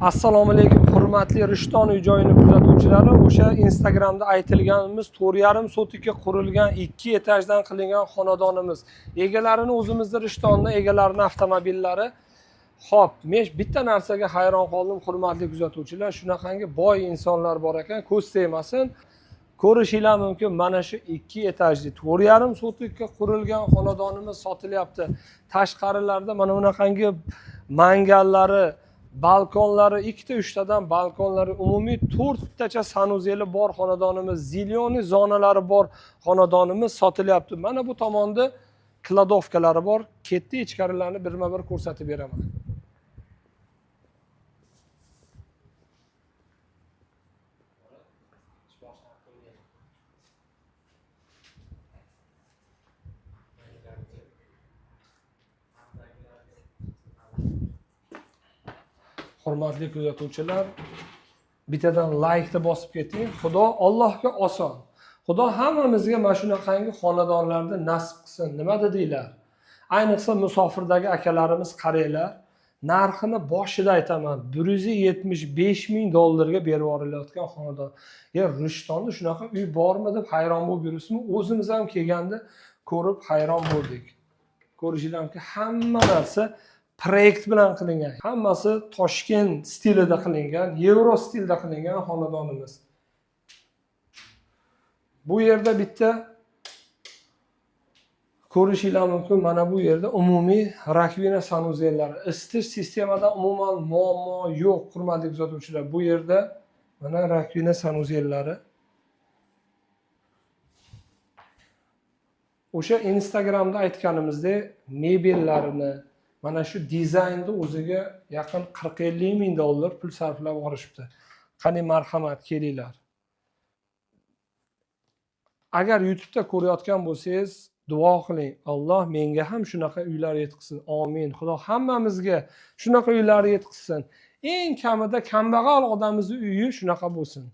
Assalomu alaykum, hurmatli Rishton uy joyini kuzatuvchilari. O'sha Instagramda aytilganimiz 4,5 sotikka qurilgan 2 etajdan qilingan xonadonimiz. Egalarini o'zimizda Rishtonda, egalarini avtomobillari. Xo'p, men bitta narsaga hayron qoldim, hurmatli kuzatuvchilar. Shunaqangi boy insonlar bor ekan, ko'z tegmasin. Ko'rishinglar mumkin, mana shu 2 etajli 4,5 sotikka qurilgan xonadonimiz sotilyapti. Tashqarilarda mana bunaqangi mangallari, balkonlari, ikkita uchtadan balkonlari, umumiy to'rttacha sanuzeli bor xonadonimiz, зелёный zonalari bor xonadonimiz sotilyapti. Mana bu tomonda кладовка lari bor. Ketdi, ichkarilarni birma-bir ko'rsatib beraman. Hurmatli kuzatuvchilar, bittadan laykni bosib keting. Xudo Allohga oson. Xudo hammamizga mana shunaqangi xonadonlarni nasib qilsin. Nima dedinglar? Ayniqsa musofirdagi akalarimiz qaranglar. Narxini boshida aytaman. 175 ming dollarga berib yuborilayotgan xonadon. Ya Rishtonda shunaqa uy bormi deb hayron bo'lib yuribsizmi? O'zimiz ham kelganda ko'rib hayron bo'ldik. Ko'rishinglar mumkin, hamma narsa proyekt bilan qilingan. Hammasi Toshkent stilida qilingan, yevro stilda qilingan xonadonimiz. Bu yerda bitta ko'rishinglar mumkin, mana bu yerda umumiy раковина санузел lari. Isitish sistemada umuman muammo yo'q, hurmatli kuzatuvchilar. Bu yerda mana раковина санузел lari. O'sha Instagramda aytganimizdek mebellarini, mana shu dizaynni o'ziga yaqin 40-50 ming dollar pul sarflab yuborishibdi. Qani marhamat, kelinglar. Agar YouTube'da ko'rayotgan bo'lsangiz, duo qiling. Alloh menga ham shunaqa uylar yetkazsin. Amin. Xudo hammamizga shunaqa uylar yetkazsin. Eng kamida kambag'al odamimizni uyi shunaqa bo'lsin.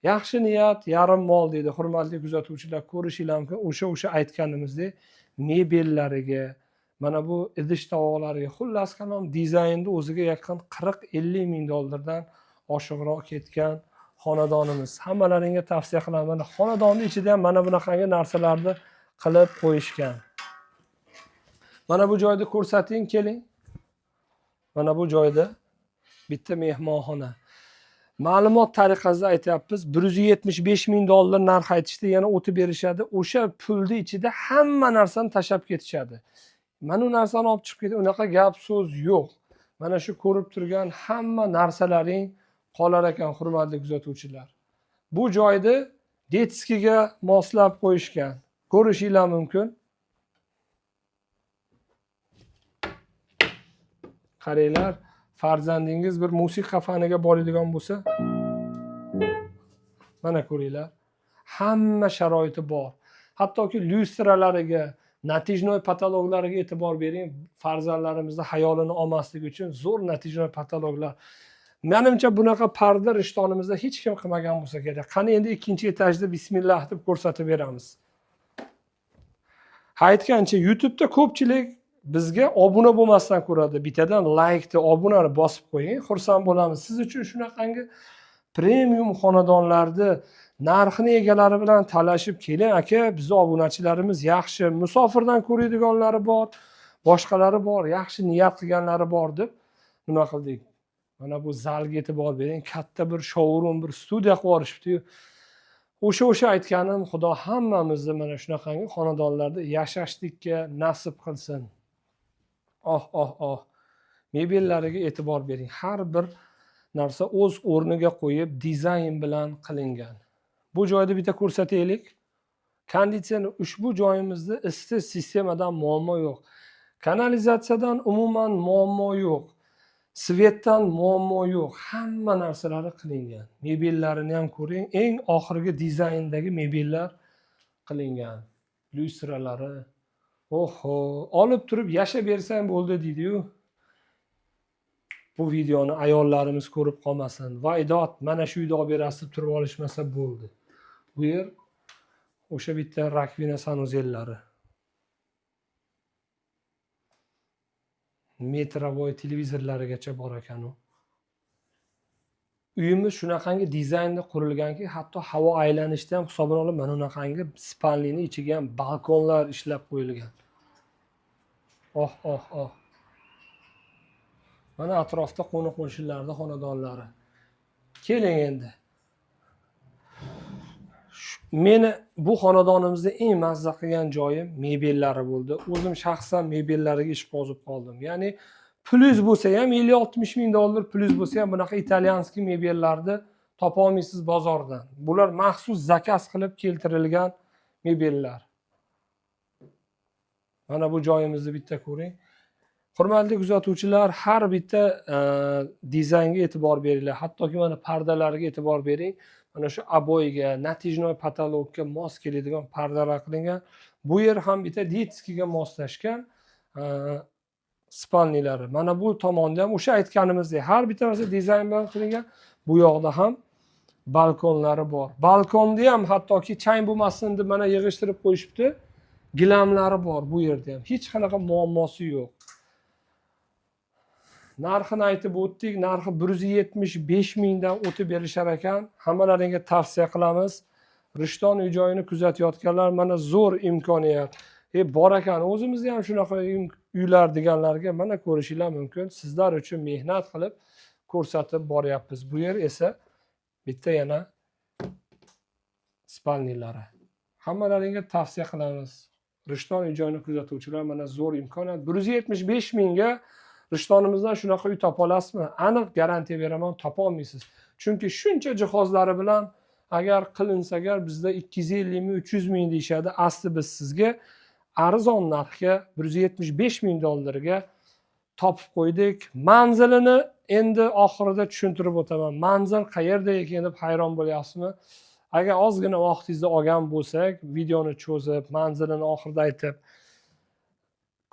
Yaxshi niyat yarim mol deydi, hurmatli kuzatuvchilar. Ko'rishinglar mumkin, o'sha aytganimizdek mebellariga, mana bu idish tovoqlariga, xullas kalom dizaynni o'ziga yaqin 40-50 ming dollardan oshiqroq ketgan xonadonimiz. Hammalaringga tavsiya qilaman. Mana xonadonni ichida ham mana bunaqangi narsalarni qilib qo'yishgan. Mana bu joyda ko'rsating, keling. Mana bu joyda bitta mehmonxona. Ma'lumot tariqasida aytyapmiz, 175 ming dollar narx aytishdi, yana o'tib berishadi. O'sha pulni ichida hamma narsani tashlab ketishadi. Mana u narsani olib chiqib ketdi, unaqa gap so'z yo'q. Mana shu ko'rib turgan hamma narsalaring qolar ekan, hurmatli kuzatuvchilar. Bu joyda детский ga moslab qo'yishgan. Ko'rishinglar mumkin. Qaranglar, farzandingiz bir musiqa faniga boradigan bo'lsa, mana ko'ringlar. Hamma sharoiti bor. Hattoki lyustralariga, натяжной потолок lariga e'tibor bering. Farzandlarimizni hayolini olmaslik uchun zo'r натяжной потолок lar. Menimcha bunaqa parda Rishtonimizda hech kim qilmagan bo'lsa kerak. Qani endi ikkinchi etajda bismillah deb ko'rsatib beramiz. Ha, aytgancha, YouTube'da ko'pchilik bizga obuna bo'lmasdan ko'radi. Bittadan laykni, obunani bosib qo'ying, xursand bo'lamiz. Siz uchun shunaqangi premium xonadonlarni narxini egalari bilan talashib keling aka, bizni obunachilarimiz yaxshi, musofirdan ko'radiganlari bor, boshqalari bor, yaxshi niyat qilganlari bor deb nima qildik. Mana bu zalga e'tibor bering, katta bir showroom, bir studiya qilib yuborishibdi-yu. O'sha aytganim, Xudo hammamizni mana shunaqangi xonadonlarda yashashlikka nasib qilsin. Oh, oh, oh. Mebellariga e'tibor bering. Har bir narsa o'z o'rniga qo'yib, dizayn bilan qilingan. Bu joyda bitta ko'rsataylik. Konditsioner, ushbu joyimizda isitish sistemadan muammo yo'q. Kanalizatsiyadan umuman muammo yo'q. Свет dan muammo yo'q. Hamma narsalari qilingan. Mebellarini ham ko'ring. Eng oxirgi dizayndagi mebellar qilingan. Lyustralari. Oho, olib turib yashab bersang bo'ldi deydi-yu. Bu videoni ayollarimiz ko'rib qolmasin. Voy dod, mana shu uyda olib berasiz deb turib olishmasa bo'ldi. Bu yer o'sha bitta раковина санузел lari. Метровой televizorlarigacha bor ekan u. Uyimiz shunaqangi dizaynda qurilganki, hatto havo aylanishda ham hisobini olib, mana bunaqangi спальни ni ichiga ham balkonlar ishlab qo'yilgan. Oh, oh, oh! Mana atrofda qo'ni qo'shnilarni xonadonlari. Keling endi. Meni bu xonadonimizda eng mazza qilgan joyim mebellari bo'ldi. O'zim shaxsan mebellariga ishqiboz bo'lib qoldim. Ya'ni pulingiz bo'lsa ham, 50-60 ming dollar pulingiz bo'lsa ham, bunaqa итальянский mebellarni topolmaysiz bozordan. Bular maxsus заказ qilib keltirilgan mebellar. Mana bu joyimizni bitta ko'ring. Hurmatli kuzatuvchilar, har bitta dizaynga e'tibor beringlar. Hattoki mana pardalarga e'tibor bering. Mana shu обой ga, натяжной потолок ka mos keladigan pardalar qilingan. Bu yer ham bitta детский ga moslashgan спальни lari. Mana bu tomonda ham o'sha aytganimizdek, har bitta narsa dizayn bilan qilingan. Bu yoqda ham balkonlari bor. Balkonni ham hattoki chang bo'lmasin deb mana yig'ishtirib qo'yishibdi. Gilamlari bor bu yerda ham. Hech qanaqa muammosi yo'q. Narxini aytib o'tdik. Narxi 175 mingdan o'tib berishar ekan. Hammalaringga tavsiya qilamiz. Rishton uy joyini kuzatayotganlar, mana zo'r imkoniyat. Bor ekan, o'zimizda ham shunaqa uylar deganlarga mana ko'rishinglar mumkin. Sizlar uchun mehnat qilib ko'rsatib boryapmiz. Bu yer esa bitta yana спальни lari. Hammalaringga tavsiya qilamiz. Rishton uy joyini kuzatuvchilar, mana zo'r imkoniyat. 175 mingga Rishtonimizdan shunaqa uy topa olasizmi? Aniq garantiya beraman, topa olmaysiz. Chunki shuncha jihozlari bilan agar qilinsa agar, bizda 250 ming, 300 ming deyishadi. Asli biz sizga arzon narxga, 175 ming dollarga topib qo'ydik. Manzilini endi oxirida tushuntirib o'taman. Manzil qayerda ekan deb hayron bo'lyapsizmi? Agar ozgina vaqtingizni olgan bo'lsak, videoni cho'zib, manzilini oxirida aytib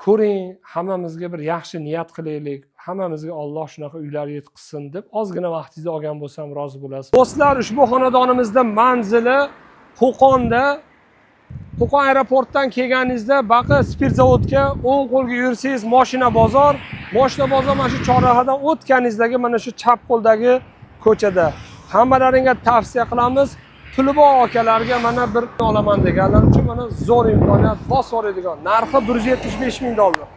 ko'ring, hammamizga bir yaxshi niyat qilaylik, hammamizga Olloh shunaqa uylar yetkazsin deb ozgina vaqtingizni olgan bo'lsam, rozi bo'lasiz. Do'stlar, ushbu xonadonimizda manzili Qo'qonda. Qo'qon aeroportdan kelganingizda baqa spirt zavodga o'ng qo'lga yursangiz, moshina bozor, moshina bozor mana shu chorrahadan o'tganingizdagi mana shu chap qo'ldagi ko'chada. Hammalaringga tavsiya qilamiz. Puli bor akalarga, mana bir olaman deganlar uchun mana zo'r imkoniyat, bosib yuboradigan. Narxi 175 ming dollar.